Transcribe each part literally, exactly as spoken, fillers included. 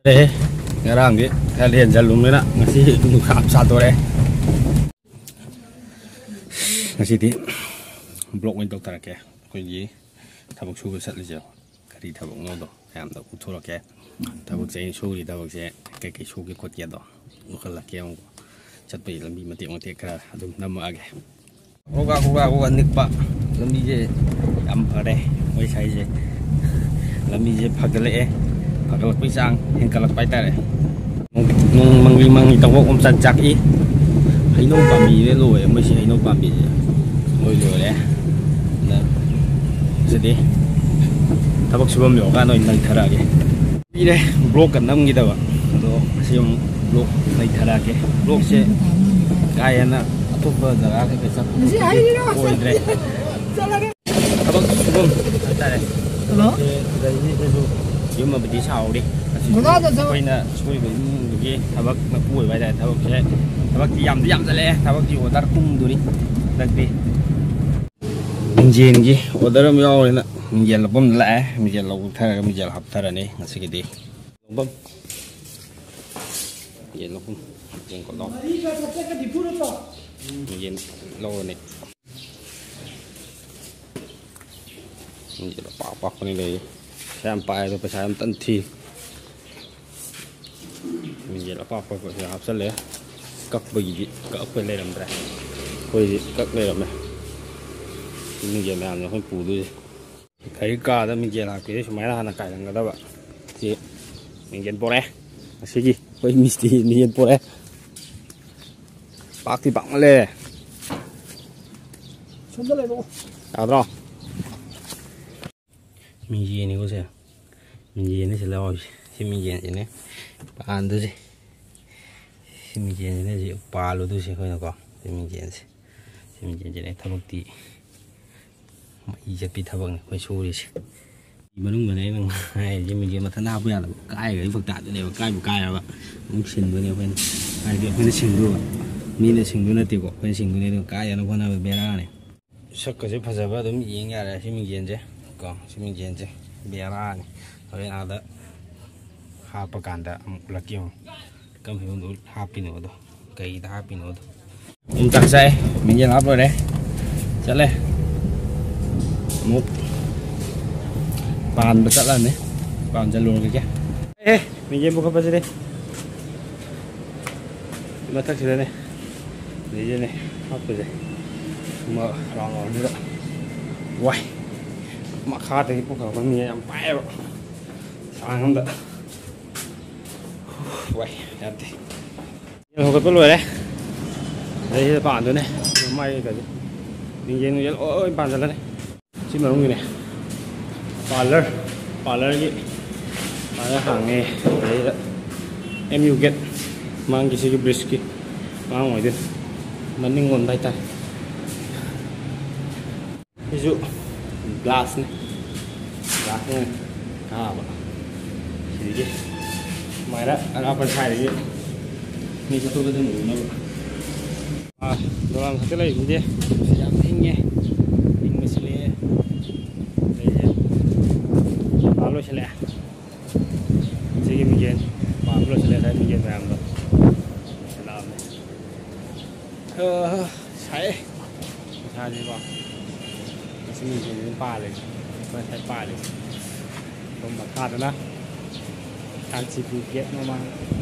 ꯑꯦ, ꯉꯔꯥꯡꯗꯤ ꯈꯔ ꯍꯦꯟꯖꯜꯂꯨꯝꯅꯤꯅ ꯉꯁꯤ ꯅꯨꯡꯁꯥ ꯌꯥꯝ ꯁꯥꯗꯣꯔꯛꯑꯦ꯫ ꯉꯁꯤꯗꯤ ꯕ꯭ꯂꯣꯛ ꯑꯣꯏꯅ ꯇꯧꯊꯔꯛꯀꯦ꯫ ꯑꯩꯈꯣꯏꯒꯤ ꯊꯕꯛ ꯁꯨꯕ ꯆꯠꯂꯤꯁꯦ ꯀꯔꯤ ꯊꯕꯛꯅꯣꯗꯣ ꯃꯌꯥꯝꯗ ꯎꯠꯊꯣꯔꯛꯀꯦ꯫ ꯊꯕꯛꯁꯦ ꯑꯩꯅ ꯁꯨꯔꯤ ꯊꯕꯛꯁꯦ ꯀꯩꯀꯩ ꯁꯨꯒꯦ ꯈꯣꯠꯀꯦꯗꯣ ꯎꯍꯜꯂꯛꯀꯦ ꯑꯃꯨꯛ꯫ ꯆꯠꯄꯒꯤ ꯂꯝꯕꯤ ꯃꯇꯦꯛ ꯃꯇꯦꯛ ꯈꯔ ꯑꯗꯨꯝ ꯅꯝꯃꯛꯑꯒꯦ꯫ ꯈꯨꯒꯥ, ꯈꯨꯒꯥ, ꯈꯨꯒꯥ ꯅꯤꯛꯄ꯫ ꯂꯝꯕꯤꯁꯦ ꯌꯥꯝ ꯐꯔꯦ꯫ ꯃꯣꯏ ꯁꯥꯏꯁꯦ ꯂꯝꯕꯤꯁꯦ ꯐꯒꯠꯂꯛꯑꯦ꯫ ꯐꯒꯠꯂꯛꯄꯩ ꯆꯥꯡ ꯍꯦꯟꯒꯠꯂꯛꯄ ꯍꯥꯏꯇꯥꯔꯦ꯫ ꯅꯣꯡ ꯃꯪꯂꯤ ꯃꯪꯂꯤ ꯇꯧꯕ ꯑꯣꯝꯆꯥꯛ ꯆꯥꯛꯏ꯫ ꯍꯩꯅꯧ ꯄꯥꯝꯕꯤꯁꯦ ꯂꯣꯏꯔꯦ꯫ ꯃꯣꯏꯁꯤ ꯍꯩꯅꯧ ꯄꯥꯝꯕꯤꯁꯦ ꯂꯣꯏ ꯂꯣꯏꯔꯦ꯫ ꯑꯗ ꯁꯤꯗꯤ ꯊꯕꯛ ꯁꯨꯐꯝ ꯌꯧꯔꯀꯥꯟꯗ ꯑꯣꯏꯅ ꯅꯪꯊꯔꯛꯑꯒꯦ꯫ ꯄꯤꯔꯦ꯫ ꯕ꯭ꯂꯣꯛꯀ ꯅꯝꯈꯤꯗꯕ꯫ ꯑꯗꯣ ꯉꯁꯤ ꯑꯃꯨꯛ ꯕ꯭ꯂꯣꯛ ꯅꯩꯊꯔꯛꯑꯒꯦ꯫ ꯕ꯭ꯂꯣꯛꯁꯦ ꯀꯥ ꯍꯦꯟꯅ ꯑꯇꯣꯞꯄ ꯖꯒꯥ ꯀꯩꯀꯩ ꯆꯠꯄ ꯉꯁꯤ ꯈꯣꯠꯄꯗꯤ ꯍꯥꯏꯔꯤꯔꯣ? ꯑꯣꯏꯗ꯭ꯔꯦ꯫ ꯆꯠꯂꯒꯦ꯫ ꯊꯕꯛ ꯁꯨꯐꯝ ꯍꯥꯏꯇꯥꯔꯦ꯫ ꯍꯜꯂꯣ? ꯊꯕꯛꯁꯦ ꯂꯩꯅꯤ ꯑꯗꯨꯁꯨ ꯌꯨꯝ ꯑꯃꯗꯤ ꯁꯥꯍꯧꯔꯤ꯫ ꯑꯁꯤꯁꯨ ꯒꯣꯗꯥꯎꯟꯗ ꯆꯠꯂꯣ꯫ ꯑꯩꯈꯣꯏꯅ ꯁꯨꯔꯤꯕ ꯏꯃꯨꯡꯗꯨꯒꯤ ꯊꯕꯛ ꯃꯄꯨ ꯑꯣꯏꯕ ꯍꯥꯏꯇꯥꯔꯦ꯫ ꯊꯕꯛꯁꯦ, ꯊꯕꯛꯇꯤ ꯌꯥꯝꯗꯤ ꯌꯥꯝꯁꯤꯜꯂꯛꯑꯦ꯫ ꯊꯕꯛꯀꯤ ꯑꯣꯔꯗꯔ ꯀꯨꯝꯗꯣꯔꯤ ꯍꯟꯗꯛꯇꯤ꯫ ꯃꯤꯡꯖꯦꯜꯒꯤ ꯑꯣꯔꯗꯔ ꯑꯃ ꯌꯥꯎꯔꯦꯅ ꯃꯤꯡꯖꯦꯜ ꯂꯧꯐꯝꯗ ꯂꯥꯛꯑꯦ꯫ ꯃꯤꯡꯖꯦꯜ ꯂꯧꯊꯔꯒ ꯃꯤꯡꯖꯦꯜ ꯍꯥꯞꯊꯔꯅꯤ ꯉꯁꯤꯒꯤꯗꯤ꯫ ꯂꯧꯐꯝ꯫ ꯃꯤꯡꯖꯦꯜ ꯂꯧꯐꯝ꯫ ꯃꯤꯡꯖꯦꯜ ꯀꯣꯠꯂꯣ꯫ ꯃꯤꯡꯖꯦꯜ ꯂꯧꯔꯅꯤ꯫ ꯃꯤꯡꯖꯦꯜ ꯑꯄꯥꯛ ꯑꯄꯥꯛꯄꯅꯤ ꯂꯩ꯫ ꯄꯩꯁꯥ ꯌꯥꯝ ꯄꯥꯏ ꯑꯗꯣ ꯄꯩꯁꯥ ꯌꯥꯝ ꯇꯟ ꯊꯤ꯫ ꯃꯤꯡꯖꯦꯜ ꯑꯄꯥꯛꯄ ꯄꯩꯁꯥ ꯍꯥꯞꯆꯜꯂꯦ꯫ ꯀꯛꯄꯒꯤꯗꯤ ꯀꯛꯄ ꯂꯩꯔꯝꯗ꯭ꯔꯦ꯫ ꯑꯩꯈꯣꯏꯗꯤ ꯀꯛ ꯂꯩꯔꯝꯃꯦ꯫ ꯃꯤꯡꯖꯦꯜ ꯃꯌꯥꯝꯁꯦ ꯑꯩꯈꯣꯏ ꯄꯨꯗꯣꯏꯁꯦ꯫ ꯒꯥꯔꯤ ꯀꯥꯗ ꯃꯤꯡꯖꯦꯜ ꯍꯥꯞꯀꯦꯗꯤ ꯁꯨꯃꯥꯏꯅ ꯍꯥꯟꯅ ꯀꯥꯏꯔꯝꯒꯗꯕ꯫ ꯁꯤ ꯃꯤꯡꯖꯦꯜ ꯄꯣꯔꯛꯑꯦ꯫ ꯉꯁꯤꯒꯤ ꯑꯩꯈꯣꯏ ꯃꯤꯁꯇ꯭ꯔꯤ ꯃꯤꯡꯖꯦꯜ ꯄꯣꯔꯛꯑꯦ꯫ ꯄꯥꯛꯇꯤ ꯄꯥꯛꯃꯜꯂꯦ꯫ ꯁꯣꯝꯗ ꯂꯩꯔꯛꯑꯣ꯫ ꯌꯥꯗ꯭ꯔꯣ? ꯃꯤꯡꯖꯦꯜꯅꯤꯀꯣ ꯁꯦ꯫ ꯃꯤꯡꯖꯦꯜꯅꯤ ꯁꯤ ꯂꯧꯔꯤꯁꯦ꯫ ꯁꯤ ꯃꯤꯡꯖꯦꯜꯁꯤꯅꯦ ꯄꯥꯟꯗꯣꯏꯁꯦ꯫ ꯁꯤ ꯃꯤꯡꯖꯦꯜꯁꯤꯅ ꯍꯧꯖꯤꯛ ꯄꯥꯜꯂꯨꯗꯣꯏꯁꯦ ꯑꯩꯈꯣꯏꯅꯀꯣ꯫ ꯁꯤ ꯃꯤꯡꯖꯦꯜꯁꯦ꯫ ꯁꯤ ꯃꯤꯡꯖꯦꯜꯁꯤꯅꯦ ꯊꯕꯛꯇꯤ ꯃꯩ ꯆꯠꯄꯤ ꯊꯕꯛꯅꯤ ꯑꯩꯈꯣꯏ ꯁꯨꯔꯤꯁꯦ꯫ ꯃꯅꯨꯡꯗꯅꯦ ꯑꯩꯅ ꯍꯥꯏꯔꯤꯁꯦ, ꯃꯤꯡꯖꯦꯜ ꯃꯊꯟꯇ ꯍꯥꯞꯄ ꯌꯥꯗꯕ꯫ ꯀꯥꯏꯔꯒꯗꯤ ꯐꯔꯛ ꯇꯥꯗꯣꯏꯅꯦꯕ꯫ ꯀꯥꯏꯕꯨ ꯀꯥꯏꯔꯕ ꯑꯃꯨꯛ ꯁꯤꯟꯗꯣꯏꯅꯦ ꯑꯩꯈꯣꯏꯅ꯫ ꯍꯥꯏꯗꯤ ꯑꯩꯈꯣꯏꯅ ꯁꯤꯟꯗꯣꯏꯕ꯫ ꯃꯤꯅ ꯁꯤꯟꯗꯣꯏ ꯅꯠꯇꯦꯀꯣ꯫ ꯑꯩꯈꯣꯏꯅ ꯁꯤꯟꯗꯣꯏꯅꯦ꯫ ꯑꯗꯨ ꯀꯥꯏꯗꯅꯕ ꯍꯣꯠꯅꯕꯗ ꯕꯦꯔꯥꯅꯤ꯫ ꯁꯛꯀꯁꯦ ꯐꯖꯕ ꯑꯗꯨꯝ ꯌꯦꯡ ꯌꯥꯔꯦ꯫ ꯁꯤ ꯃꯤꯡꯖꯦꯜꯁꯦ ꯀꯣ, ꯁꯤ ꯃꯤꯡꯖꯦꯜꯁꯦ ꯕꯦꯔꯥꯅꯤ꯫ ꯍꯣꯔꯦꯟ ꯑꯥꯗ ꯍꯥꯞꯄ ꯀꯥꯟꯗ ꯑꯃꯨꯛ ꯎꯠꯂꯛꯀꯦ ꯌꯦꯡꯉꯣ, ꯀꯔꯝꯕ ꯐꯤꯕꯝꯗ ꯍꯥꯞꯄꯤꯅꯣꯗꯣ, ꯀꯩꯗ ꯍꯥꯞꯄꯤꯅꯣꯗꯣ꯫ ꯑꯗꯨꯝ ꯆꯥꯛ ꯆꯥꯏ, ꯃꯤꯡꯖꯦꯜ ꯍꯥꯞ ꯂꯣꯏꯔꯦ, ꯆꯠꯂꯦ꯫ ꯑꯃꯨꯛ ꯄꯥꯟꯕ ꯆꯠꯂꯅꯤ, ꯄꯥꯟ ꯆꯠꯂꯨꯔꯒꯦ꯫ ꯑꯦ, ꯃꯤꯡꯖꯦꯜ ꯄꯨꯈꯠꯄꯁꯤꯗꯤ ꯃꯊꯛꯁꯤꯗꯅꯦ꯫ ꯂꯩꯖꯅꯦ ꯍꯥꯞꯄꯁꯦ꯫ ꯁꯨꯝꯕ ꯔꯥꯎꯟ ꯔꯥꯎꯟꯁꯤꯗ ꯋꯥꯏ꯫ ꯃꯈꯥꯗꯒꯤ ꯄꯨꯈꯠꯂꯛꯄ ꯃꯤ ꯌꯥꯝ ꯄꯥꯏꯌꯦꯕ꯫ ꯆꯥꯡ ꯑꯝꯗ꯫ ꯋꯥꯏ, ꯌꯥꯗꯦ꯫ ꯍꯧꯒꯠꯄ ꯂꯣꯏꯔꯦ꯫ ꯑꯗꯩꯁꯤꯗ ꯄꯥꯟꯗꯣꯏꯅꯦ꯫ ꯃꯥꯏ ꯀꯩꯀꯥꯁꯦ꯫ ꯃꯤꯡꯖꯦꯜ ꯅꯨꯡꯖꯦꯜ ꯂꯣꯏ ꯄꯥꯟꯁꯤꯜꯂꯅꯤ꯫ ꯁꯤ ꯃꯅꯨꯡꯒꯤꯅꯦ꯫ ꯄꯥꯔꯂꯔ, ꯄꯥꯔꯂꯔꯒꯤ ꯄꯥꯔꯂꯔ ꯍꯥꯡꯉꯦ꯫ ꯑꯗꯩꯗ ꯑꯦꯝ ꯌꯨ ꯒꯦꯠ ꯃꯥꯡꯒꯤ ꯁꯤꯒꯤ ꯕ꯭ꯔꯤꯖꯀꯤ ꯃꯥꯡ ꯑꯣꯏꯗꯣꯏꯅꯤ꯫ ꯃꯅꯤꯡꯂꯣꯝꯗ ꯍꯥꯏꯇꯥꯔꯦ꯫ ꯁꯤꯁꯨ ꯒ꯭ꯂꯥꯁꯅꯤ꯫ ꯒ꯭ꯂꯥꯁꯅ ꯀꯥꯕ꯫ ꯁꯤꯗꯒꯤ ꯁꯨꯃꯥꯏꯅ ꯑꯔꯥꯞꯄ ꯁ꯭ꯋꯥꯏꯗꯒꯤ ꯃꯤ ꯆꯠꯊꯣꯛ ꯆꯠꯁꯤꯟ ꯎꯅꯕ꯫ ꯑꯥ, ꯗꯣꯂꯥꯟ ꯃꯊꯛꯇ ꯂꯩꯕꯁꯤꯗꯤ ꯌꯥꯝ ꯏꯪꯉꯦ꯫ ꯏꯪꯕ ꯁꯤꯜꯂꯛꯑꯦ꯫ ꯑꯗꯩꯗꯤ ꯄꯥ ꯂꯣꯏꯁꯤꯜꯂꯛꯑꯦ꯫ ꯁꯤꯒꯤ ꯃꯤꯡꯖꯦꯜ ꯄꯥꯕ ꯂꯣꯏꯁꯤꯜꯂꯦ꯫ ꯉꯁꯥꯏ ꯃꯤꯡꯖꯦꯜ ꯃꯌꯥꯝꯗꯣ ꯂꯥꯛꯑꯝꯃꯦ꯫ ꯑ, ꯁꯥꯏꯌꯦ꯫ ꯅꯨꯡꯁꯥꯁꯤꯀꯣ꯫ ꯉꯁꯤ ꯃꯤꯡꯖꯦꯜꯁꯤ ꯑꯗꯨꯝ ꯄꯥꯜꯂꯦ꯫ ꯉꯁꯥꯏ ꯄꯥꯜꯂꯦ꯫ ꯑꯗꯨꯝ ꯃꯈꯥꯗꯅ ꯀꯥꯟꯆꯤꯄꯨꯔ ꯒꯦꯠ ꯃꯃꯥꯡ꯫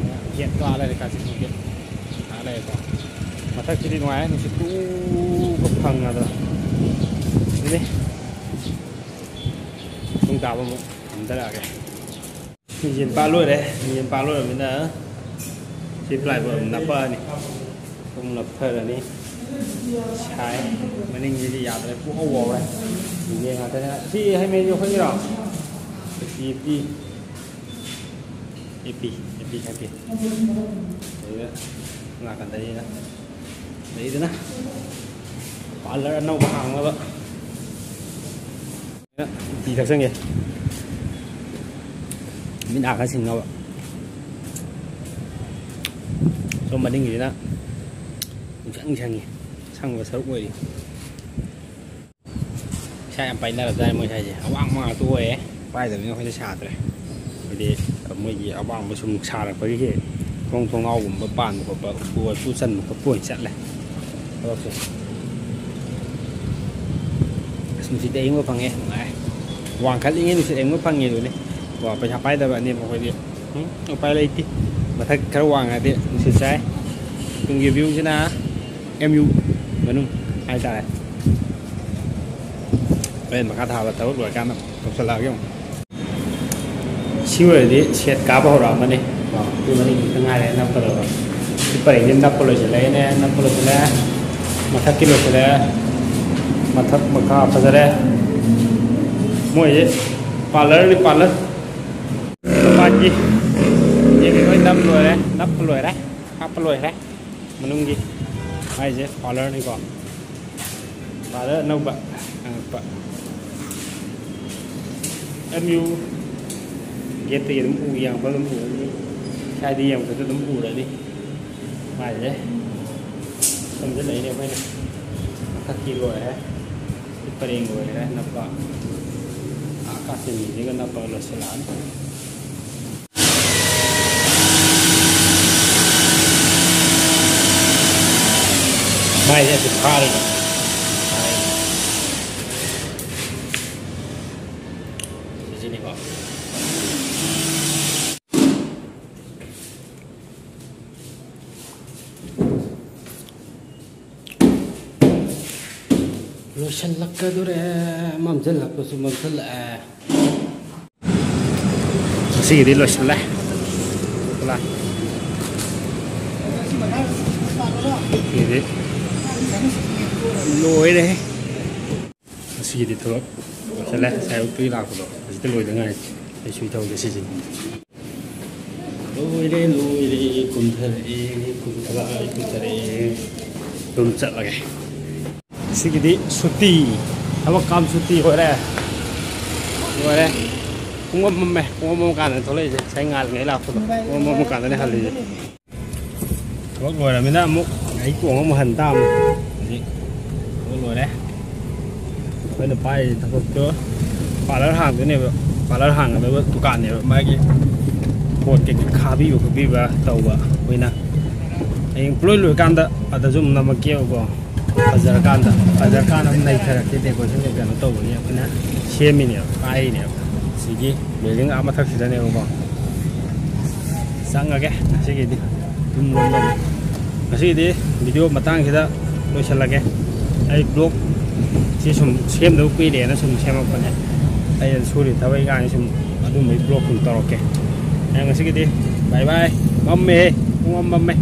ꯒꯦꯠꯇꯣ ꯑꯥ ꯂꯩꯔꯦ, ꯀꯥꯟꯆꯤꯄꯨꯔ ꯒꯦꯠ꯫ ꯑꯥ ꯂꯩꯔꯦꯀꯣ꯫ ꯃꯊꯛꯁꯤꯗꯤ ꯅꯨꯡꯉꯥꯏ, ꯅꯨꯡꯁꯤꯠ ꯇꯨꯒ ꯐꯪꯉꯗꯅ꯫ ꯑꯗꯨꯅꯤ꯫ ꯄꯨꯡ ꯇꯥꯕ ꯑꯃꯨꯛ ꯀꯨꯝꯊꯔꯛꯑꯒꯦ꯫ ꯃꯤꯡꯖꯦꯜ ꯄꯥ ꯂꯣꯏꯔꯦ꯫ ꯃꯤꯡꯖꯦꯜ ꯄꯥ ꯂꯣꯏꯔꯕꯅꯤꯅ ꯁꯤ ꯄ꯭ꯂꯥꯏꯕꯣꯔꯗ ꯑꯃꯨꯛ ꯅꯞꯄꯛꯑꯅꯤ꯫ ꯑꯃꯨꯛ ꯅꯞꯊꯔꯅꯤ꯫ ꯁꯥꯏ꯫ ꯃꯅꯤꯡꯁꯤꯗꯤ ꯌꯥꯗ꯭ꯔꯦ꯫ ꯄꯨꯡꯍꯧ ꯍꯧꯔꯦ꯫ ꯃꯤꯡꯖꯦꯜ ꯉꯥꯛꯇꯅꯦ꯫ ꯁꯤ ꯍꯩ ꯃꯍꯤꯁꯨ ꯑꯩꯈꯣꯏꯒꯤꯔꯣ? ꯑꯦ ꯄꯤ, ꯑꯦ ꯄꯤ, ꯑꯦ ꯄꯤ ꯍꯥꯏ ꯄꯤ꯫ ꯑꯗꯨꯒ ꯅꯥꯀꯟꯗꯅꯤꯅ ꯂꯩꯗꯅ ꯄꯥꯔꯂꯔ ꯑꯅꯧꯕ ꯍꯥꯡꯅꯕ꯫ ꯇꯤ ꯊꯛꯆꯟꯒꯦ꯫ ꯃꯤꯠ ꯅꯥ ꯈꯔ ꯁꯤꯡꯅꯕ꯫ ꯁꯣꯝ ꯃꯅꯤꯡꯒꯤꯁꯤꯅ ꯄꯨꯡꯁꯪ ꯁꯪꯉꯤ꯫ ꯁꯪꯕ ꯁꯔꯨꯛ ꯑꯣꯏꯔꯤ꯫ ꯄꯩꯁꯥ ꯌꯥꯝ ꯄꯥꯏꯅꯔꯕꯖꯥꯠꯅꯤ ꯃꯣꯏ ꯁ꯭ꯋꯥꯏꯁꯦ꯫ ꯑꯋꯥꯡꯕ ꯉꯥꯛꯇ ꯑꯣꯏꯌꯦ꯫ ꯄꯥꯏꯗꯕꯅꯤꯅ ꯑꯩꯈꯣꯏꯗꯤ ꯁꯥꯗ꯭ꯔꯦ꯫ ꯑꯩꯈꯣꯏꯗꯤ ꯃꯣꯏꯒꯤ ꯑꯋꯥꯡꯕ ꯁꯨꯝ ꯁꯥꯔꯛꯄꯒꯤ ꯊꯣꯡ ꯊꯣꯡꯅꯥꯎꯒꯨꯝꯕ ꯄꯥꯟꯕ ꯈꯣꯠꯄ, ꯎꯄꯨ ꯋꯥꯏꯄꯨ ꯆꯟꯕ ꯈꯣꯠꯄ ꯑꯣꯏꯅ ꯆꯠꯂꯦ ꯊꯕꯛꯁꯦ꯫ ꯑꯁ, ꯅꯨꯡꯁꯤꯠ ꯑꯌꯤꯡꯕ ꯐꯪꯉꯦ, ꯅꯨꯡꯉꯥꯏ꯫ ꯋꯥꯡꯈꯠꯂꯤꯉꯩ ꯅꯨꯡꯁꯤꯠ ꯑꯌꯤꯡꯕ ꯐꯪꯉꯦ ꯑꯗꯨꯅꯤ꯫ ꯀꯣ, ꯄꯩꯁꯥ ꯄꯥꯏꯗꯕ ꯑꯅꯦꯝꯕ ꯑꯩꯈꯣꯏꯗꯤ, ꯎꯝ, ꯎꯄꯥꯏ ꯂꯩꯇꯦ꯫ ꯃꯊꯛ ꯈꯔ ꯋꯥꯡꯉꯗꯤ ꯅꯨꯡꯁꯤꯠ ꯆꯥꯏ꯫ ꯇꯨꯡꯒꯤ view ꯁꯤꯅ M U ꯃꯅꯨꯡ ꯍꯥꯏꯇꯥꯔꯦ꯫ ꯍꯣꯔꯦꯟ ꯃꯈꯥ ꯊꯥꯕ ꯊꯕꯛ ꯂꯣꯏꯔꯀꯥꯟꯗ ꯇꯧꯁꯜꯂꯛꯑꯒꯦ ꯑꯃꯨꯛ꯫ ꯁꯤ ꯑꯣꯏꯔꯗꯤ ꯁꯦꯠ ꯀꯥꯕ ꯍꯧꯔꯛꯑꯃꯅꯤ꯫ ꯀꯣ, ꯑꯗꯨ ꯃꯔꯤ ꯈꯛꯇ ꯉꯥꯏꯔꯦ ꯅꯞꯀꯗꯕ꯫ ꯁꯤ ꯄꯔꯦꯡꯁꯦ ꯅꯞꯄ ꯂꯣꯏꯁꯤꯜꯂꯛꯑꯦꯅꯦ, ꯅꯞꯄ ꯂꯣꯏꯁꯤꯜꯂꯦ꯫ ꯃꯊꯛꯀꯤ ꯂꯣꯏꯁꯤꯜꯂꯦ꯫ ꯃꯊꯛ ꯃꯈꯥ ꯐꯖꯔꯦ꯫ ꯃꯣꯏꯁꯦ parlour ꯅꯤ, parlour꯫ ꯃꯄꯥꯟꯒꯤ ꯌꯦꯡꯉꯦ, ꯂꯣꯏ ꯅꯞ ꯂꯣꯏꯔꯦ, ꯅꯞꯄ ꯂꯣꯏꯔꯦ, ꯍꯥꯞꯄ ꯂꯣꯏꯔꯦ꯫ ꯃꯅꯨꯡꯒꯤ ꯃꯥꯏꯁꯦ parlour ꯅꯤꯀꯣ꯫ Parlour ꯑꯅꯧꯕ ꯍꯥꯡꯉꯛꯄ꯫ M U gate ꯇꯒꯤ ꯑꯗꯨꯝ ꯎ ꯌꯥꯡꯕ ꯑꯗꯨꯝ ꯎꯔꯅꯤ꯫ ꯁ꯭ꯋꯥꯏꯗ ꯌꯦꯡꯕꯗꯁꯨ ꯑꯗꯨꯝ ꯎꯔꯅꯤ꯫ ꯃꯥꯏꯁꯦ ꯁꯣꯝꯗ ꯂꯩꯔꯦ ꯑꯩꯈꯣꯏꯅ꯫ ꯃꯊꯛꯀꯤ ꯂꯣꯏꯔꯦ꯫ ꯁꯤ ꯄꯔꯦꯡ ꯂꯣꯏꯔꯦ ꯅꯞꯄ꯫ ꯑꯥ ꯀꯥꯆꯤꯟꯁꯤꯒ ꯅꯞꯄꯒ ꯂꯣꯏꯁꯤꯜꯂꯛꯑꯅꯤ꯫ ꯃꯥꯏꯁꯦ ꯑꯗꯨꯝ ꯐꯥꯔꯤꯕ꯫ ꯁꯤꯁꯤꯅꯤꯀꯣ꯫ ꯂꯣꯏꯁꯤꯜꯂꯛꯀꯗꯣꯔꯦ꯫ ꯃꯝꯁꯤꯜꯂꯛꯄꯁꯨ ꯃꯝꯁꯤꯜꯂꯛꯑꯦ꯫ ꯉꯁꯤꯒꯤꯗꯤ ꯂꯣꯏꯁꯤꯜꯂꯦ꯫ ꯄꯨꯔꯥ꯫ ꯉꯁꯤꯒꯤꯗꯤ ꯂꯣꯏꯔꯦ꯫ ꯉꯁꯤꯒꯤꯗꯤ ꯊꯕꯛ ꯂꯣꯏꯁꯤꯜꯂꯦ꯫ ꯉꯁꯥꯏ ꯑꯌꯨꯛꯇꯒꯤ ꯂꯥꯛꯄꯗꯣ ꯍꯧꯖꯤꯛꯇ ꯂꯣꯏꯗ ꯉꯥꯏꯔꯤ꯫ ꯑꯩꯁꯨ ꯏꯊꯧꯁꯦ ꯁꯤꯁꯤꯅꯤ꯫ ꯂꯣꯏꯔꯦ, ꯂꯣꯏꯔꯦ, ꯀꯨꯝꯊꯔꯛꯑꯦ, ꯀꯨꯝꯊꯔꯛꯑꯦ, ꯀꯨꯝꯊꯔꯛꯑꯦ꯫ ꯑꯗꯨꯝ ꯆꯠꯂꯒꯦ꯫ ꯁꯤꯒꯤꯗꯤ ꯁꯨꯇꯤ, ꯊꯕꯛ ꯀꯥꯝ ꯁꯨꯇꯤ ꯑꯣꯏꯔꯦ꯫ ꯂꯣꯏꯔꯦ꯫ ꯄꯨꯡ ꯑꯃ ꯃꯝꯃꯦ, ꯄꯨꯡ ꯑꯃ ꯃꯝꯃ ꯀꯥꯟꯗ ꯊꯣꯛꯂꯛꯏꯁꯦ꯫ ꯉꯁꯥꯏ ꯉꯥꯜꯂꯤꯉꯩ ꯂꯥꯛꯄꯗꯣ ꯄꯨꯡ ꯑꯃ ꯃꯝꯃ ꯀꯥꯟꯗꯅꯦ ꯍꯜꯂꯤꯁꯦ꯫ ꯊꯕꯛ ꯂꯣꯏꯔꯃꯤꯅ ꯑꯃꯨꯛ ꯒꯥꯔꯤ ꯇꯣꯡꯉ ꯑꯃꯨꯛ ꯍꯟ ꯇꯥꯕꯅꯤ꯫ ꯍꯧꯖꯤꯛ ꯊꯕꯛ ꯂꯣꯏꯔꯦ꯫ ꯑꯩꯈꯣꯏꯅ ꯄꯥꯏꯔꯤꯁꯦ ꯊꯕꯛꯇꯣ parlour ꯍꯥꯡꯗꯣꯏꯅꯦꯕ꯫ Parlour ꯍꯥꯡꯒꯗꯕ ꯗꯨꯀꯥꯟꯅꯦꯕ ꯃꯥꯒꯤ꯫ ꯄꯣꯠ ꯀꯩꯀꯩ ꯈꯥꯕꯤꯕ ꯈꯣꯠꯄꯤꯕ ꯇꯧꯕ ꯑꯩꯈꯣꯏꯅ꯫ ꯍꯌꯦꯡ ꯄꯨꯂꯣꯏ ꯂꯣꯏꯔꯀꯥꯟꯗ ꯑꯗꯁꯨ ꯑꯃꯨꯛ ꯅꯝꯃꯛꯀꯦꯕꯀꯣ꯫ ꯐꯖꯔꯀꯥꯟꯗ, ꯐꯖꯔꯀꯥꯟꯗ ꯑꯃꯨꯛ ꯅꯩꯊꯔꯛꯀꯦ꯫ ꯗꯦꯀꯣꯔꯦꯁꯟ ꯀꯩ ꯀꯩꯅꯣ ꯇꯧꯕꯒꯤ ꯑꯩꯈꯣꯏꯅ ꯁꯦꯝꯃꯤꯅꯦꯕ, ꯄꯥꯏꯔꯤꯅꯦꯕ꯫ ꯁꯤꯒꯤ ꯕꯤꯜꯗꯤꯡ ꯑꯥ ꯃꯊꯛꯁꯤꯗꯅꯦꯕꯀꯣ꯫ ꯆꯪꯉꯒꯦ ꯉꯁꯤꯒꯤꯗꯤ꯫ ꯇꯨꯝꯕ ꯉꯝꯃꯦ꯫ ꯉꯁꯤꯒꯤꯗꯤ ꯚꯤꯗꯤꯑꯣ ꯃꯇꯥꯡꯁꯤꯗ ꯂꯣꯏꯁꯤꯜꯂꯒꯦ꯫ ꯑꯩ ꯕ꯭ꯂꯣꯛ ꯁꯤ ꯁꯨꯝ ꯁꯦꯝꯗꯕ ꯀꯨꯏꯔꯦꯅ ꯁꯨꯝ ꯁꯦꯝꯃꯛꯄꯅꯦ꯫ ꯑꯩꯅ ꯁꯨꯔꯤ ꯊꯕꯛ ꯏꯪꯈꯥꯡꯁꯤ ꯁꯨꯝ ꯑꯗꯨꯝꯕꯒꯤ ꯕ꯭ꯂꯣꯛ ꯁꯨꯝ ꯇꯧꯔꯛꯀꯦ꯫ ꯑꯩ ꯉꯁꯤꯒꯤꯗꯤ ꯕꯥꯏ ꯕꯥꯏ꯫ ꯃꯝꯃꯦꯍꯦ, ꯄꯨꯡ ꯑꯃ ꯃꯝꯃꯦ꯫